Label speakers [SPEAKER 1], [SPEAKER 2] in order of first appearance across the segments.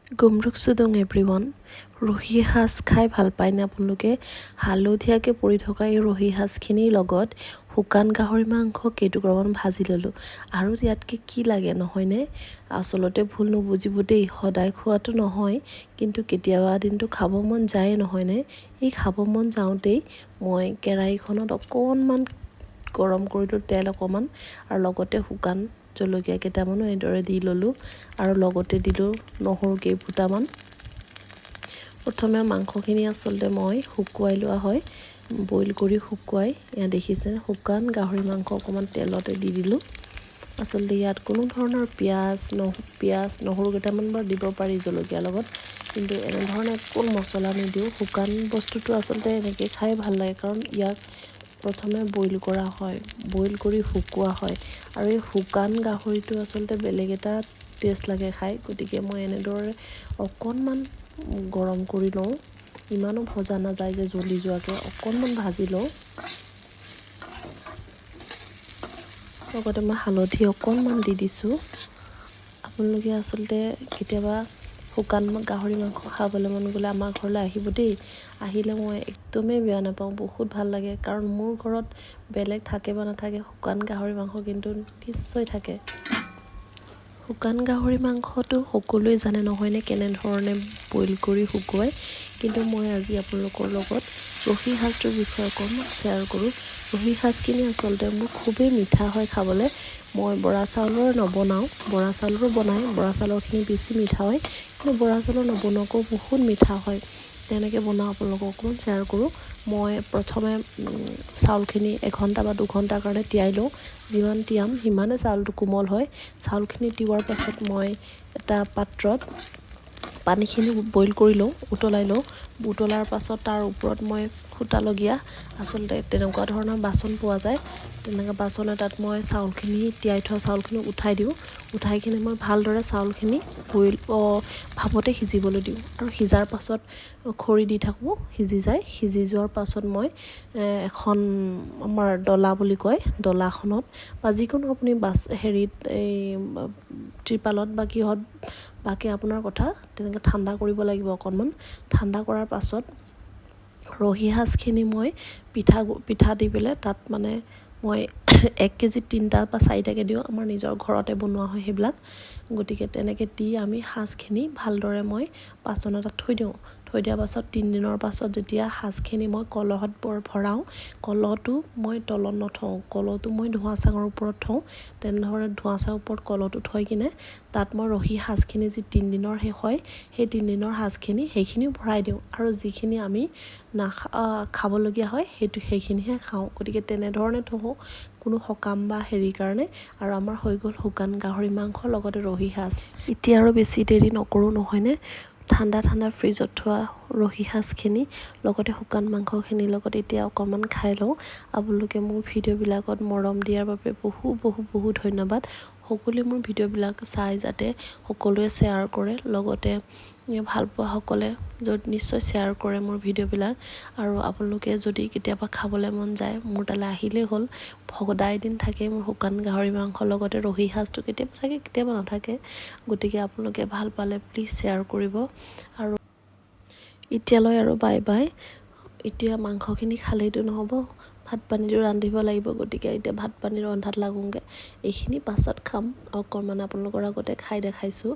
[SPEAKER 1] গুমৰুক চুদুং everyone. ৰহি সাজ খাই ভাল পায়নে আপোনালোকে? হালধীয়াকৈ পৰি থকা এই ৰহি সাজখিনিৰ লগত শুকান গাহৰি মাংস কেইটুকুৰামান ভাজি ল'লোঁ। আৰু ইয়াতকৈ কি লাগে, নহয়নে? আচলতে ভুল নুবুজিব দেই, সদায় খোৱাটো নহয়, কিন্তু কেতিয়াবা দিনটো খাব মন যায়ে, নহয়নে? এই খাব মন যাওঁতেই মই কেৰাহীখনত অকণমান গৰম কৰিলোঁ তেল অকণমান আৰু লগতে শুকান জলকীয়া কেইটামানো এইদৰে দি ল'লোঁ আৰু লগতে দিলোঁ নহৰু কেইফুটামান। প্ৰথমে মাংসখিনি আচলতে মই শুকুৱাই লোৱা হয়, বইল কৰি শুকুৱাই। এয়া দেখিছে, শুকান গাহৰি মাংস অকণমান তেলতে দি দিলোঁ। আচলতে ইয়াত কোনো ধৰণৰ পিঁয়াজ, নহৰু কেইটামান বাৰু দিব পাৰি জলকীয়াৰ লগত, কিন্তু এনেধৰণে একো মছলা নিদিওঁ। শুকান বস্তুটো আচলতে এনেকৈ খাই ভাল লাগে, কাৰণ ইয়াক প্ৰথমে বইল কৰা হয়, বইল কৰি শুকোৱা হয় আৰু এই শুকান গাহৰিটো আচলতে বেলেগ এটা টেষ্ট লাগে খাই। গতিকে মই এনেদৰে অকণমান গৰম কৰি লওঁ, ইমানো ভজা নাযায় যে জ্বলি যোৱাকৈ, অকণমান ভাজি লওঁ। লগতে মই হালধি অকণমান দি দিছোঁ। আপোনালোকে আচলতে কেতিয়াবা শুকান গাহৰি মাংস খাবলৈ মন গ'লে আমাৰ ঘৰলৈ আহিব দেই। আহিলে মই একদমেই বেয়া নাপাওঁ, বহুত ভাল লাগে, কাৰণ মোৰ ঘৰত বেলেগ থাকে বা নাথাকে, শুকান গাহৰি মাংস কিন্তু নিশ্চয় থাকে। শুকান গাহৰি মাংসটো সকলোৱে জানে নহয়নে, কেনেধৰণে বইল কৰি শুকুৱায়? কিন্তু মই আজি আপোনালোকৰ লগত ৰহি সাজটোৰ বিষয়ে অকণমান শ্বেয়াৰ কৰোঁ। ৰহি সাজখিনি আচলতে মোৰ খুবেই মিঠা হয় খাবলৈ। মই বৰা চাউলৰ নবনাওঁ, বৰা চাউলৰো বনায়, বৰা চাউলৰখিনি বেছি মিঠা হয়, কিন্তু বৰা চাউলৰ নবনোৱাকৈও বহুত মিঠা হয়। তেনেকৈ বনাওঁ, আপোনালোকক অকণমান শ্বেয়াৰ কৰোঁ। মই প্ৰথমে চাউলখিনি এঘণ্টা বা 2 ঘণ্টাৰ কাৰণে তিয়াই লওঁ। যিমান তিয়াম সিমানে চাউলটো কোমল হয়। চাউলখিনি তিওৱাৰ পাছত মই এটা পাত্ৰত পানীখিনি বইল কৰি লওঁ, উতলাই লওঁ। উতলাৰ পাছত তাৰ ওপৰত মই সূতালগীয়া আচলতে তেনেকুৱা ধৰণৰ বাচন পোৱা যায়, তেনেকুৱা বাচন এটাত মই চাউলখিনি, তিয়াই থোৱা চাউলখিনি উঠাই দিওঁ। উঠাই কিনে মই ভালদৰে চাউলখিনি বইল ভাপতে সিজিবলৈ দিওঁ আৰু সিজাৰ পাছত খৰি দি থাকোঁ, সিজি যায়। সিজি যোৱাৰ পাছত মই এখন আমাৰ ডলা বুলি কয়, ডলাখনত বা যিকোনো আপুনি বাছ হেৰিত, এই ত্ৰিপালত বা কিহত বাকী আপোনাৰ কথা, তেনেকৈ ঠাণ্ডা কৰিব লাগিব অকণমান। ঠাণ্ডা কৰাৰ পাছত ৰহি সাজখিনি মই পিঠা দি পেলাই তাত মানে মই 1 কেজিত তিনিটা বা চাৰিটাকৈ দিওঁ। আমাৰ নিজৰ ঘৰতে বনোৱা হয় সেইবিলাক। গতিকে তেনেকৈ দি আমি সাজখিনি ভালদৰে মই বাচন এটাত থৈ দিওঁ। থৈ দিয়াৰ পাছত 3 দিনৰ পাছত যেতিয়া সাজখিনি মই কলহত ভৰাওঁ, কলহটো মই তলত নথওঁ, কলহটো মই ধোঁৱা চাঙৰ ওপৰত থওঁ। তেনেধৰণে ধোঁৱা চাঙৰ ওপৰত কলহটো থৈ কিনে তাত মই ৰহি সাজখিনি যি 3 দিনৰ শেষ হয়, সেই 3 দিনৰ সাজখিনি সেইখিনিও ভৰাই দিওঁ আৰু যিখিনি আমি খাবলগীয়া হয় সেইখিনিহে খাওঁ। গতিকে তেনেধৰণে থওঁ কোনো সকাম বা হেৰিৰ কাৰণে। আৰু আমাৰ হৈ গ'ল শুকান গাহৰি মাংস, লগতে ৰহি সাজ। এতিয়া আৰু বেছি দেৰি নকৰোঁ, নহয়নে? ঠাণ্ডা ঠাণ্ডা ফ্ৰিজত থোৱা ৰহি সাজখিনি লগতে শুকান মাংসখিনিৰ লগত এতিয়া অকণমান খাই লওঁ। আপোনালোকে মোৰ ভিডিঅ'বিলাকত মৰম দিয়াৰ বাবে বহু বহু বহু ধন্যবাদ। সকলোৱে মোৰ ভিডিঅ'বিলাক চাই যাতে সকলোৱে শ্বেয়াৰ কৰে, লগতে ভাল পোৱাসকলে য'ত নিশ্চয় শ্বেয়াৰ কৰে মোৰ ভিডিঅ'বিলাক। আৰু আপোনালোকে যদি কেতিয়াবা খাবলৈ মন যায়, মোৰ তালৈ আহিলেই হ'ল। সদায় দিন থাকে মোৰ শুকান গাহৰি মাংস, লগতে ৰহি সাজটো কেতিয়াবা থাকে, কেতিয়াবা নাথাকে। গতিকে আপোনালোকে ভাল পালে প্লিজ শ্বেয়াৰ কৰিব। আৰু এতিয়ালৈ আৰু বাই বাই। এতিয়া মাংসখিনি খালেইতো নহ'ব, ভাত পানীটো ৰান্ধিব লাগিব। গতিকে এতিয়া ভাত পানী ৰন্ধাত লাগোঁগৈ। এইখিনি পাছত খাম, অকণমান আপোনালোকৰ আগতে খাই দেখাইছোঁ।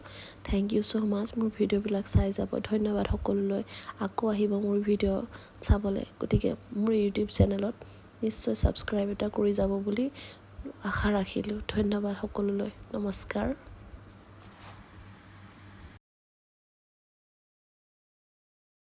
[SPEAKER 1] Thank you so মাছ। মোৰ ভিডিঅ'বিলাক চাই যাব। ধন্যবাদ সকলোলৈ। আকৌ আহিব মোৰ ভিডিঅ' চাবলৈ। গতিকে মোৰ ইউটিউব চেনেলত নিশ্চয় ছাবস্ক্ৰাইব এটা কৰি যাব বুলি আশা ৰাখিলোঁ। ধন্যবাদ সকলোলৈ, নমস্কাৰ।